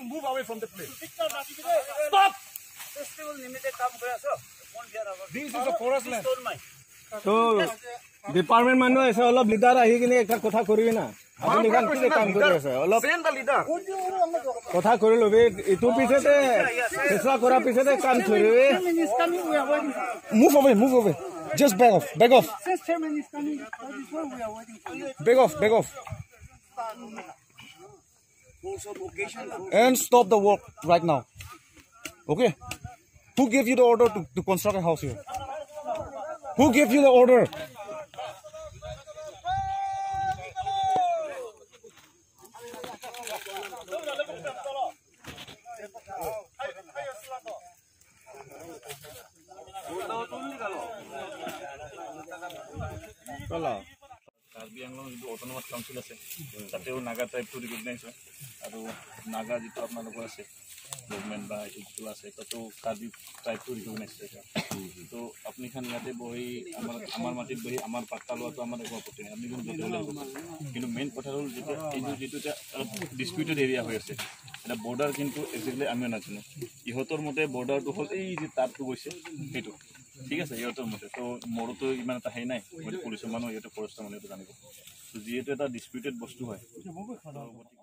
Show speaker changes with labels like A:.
A: to move away from the place. Stop! This is a forest land.
B: তো department মানুহ আছে, অলপ leader আহি কিনে একটা কথা কৰিবি না। আপুনি কাম কি কাম কৰি আছে, অলপ
A: Send the leader.
B: কথা কৰি ল'বি। ইটো পিছতে ফেচলা কৰাৰ পিছতে কাম ধৰিবি।
C: Chairman is coming, we are waiting.
A: Move away, move away. Just back off, back off,
C: Since chairman is coming, that is why we are waiting for you.
A: Back off, back off. And stop the work right now. Okay? Who gave you the order to construct a house here? Who gave you the order?
D: Karbi Anglong যিটো autonomous council আছে, তাতেও Naga ট্ৰাইবটো recognise হয় আৰু নাগা যিটো আপোনালোকৰ আছে movement বা এইটো যিটো আছে, তাতেও কাৰ্বি ট্ৰাইবটো ৰিকগনাইজ হৈছে। তো আপুনি খান ইয়াতে বহি আমাৰ মাটিত বহি আমাৰ পাট্টা লোৱাটো আমাৰ একো আপত্তি নাই। আপুনি কিন্তু য'তে হ'লে আহিব পাৰে। কিন্তু মেইন কথা হ'ল যেতিয়া এইটো যিটো এতিয়া অলপ ডিছপিউটেড এৰিয়া হৈ আছে এতিয়া, বৰ্ডাৰ কিন্তু একজেক্টলি আমিও নাজানো। ইহঁতৰ মতে বৰ্ডাৰটো হ'ল এই যে তাঁৰটো গৈছে সেইটো, ঠিক আছে, ইহঁতৰ মতে। তো মোৰোতো ইমান এটা হেৰি নাই, মইতো পুলিচৰ মানুহ, ইহঁতে ফৰেষ্টৰ মানুহ, এইটো জানিব। তো যিহেতু এটা ডিছপিউটেড বস্তু হয়, তো গতিকে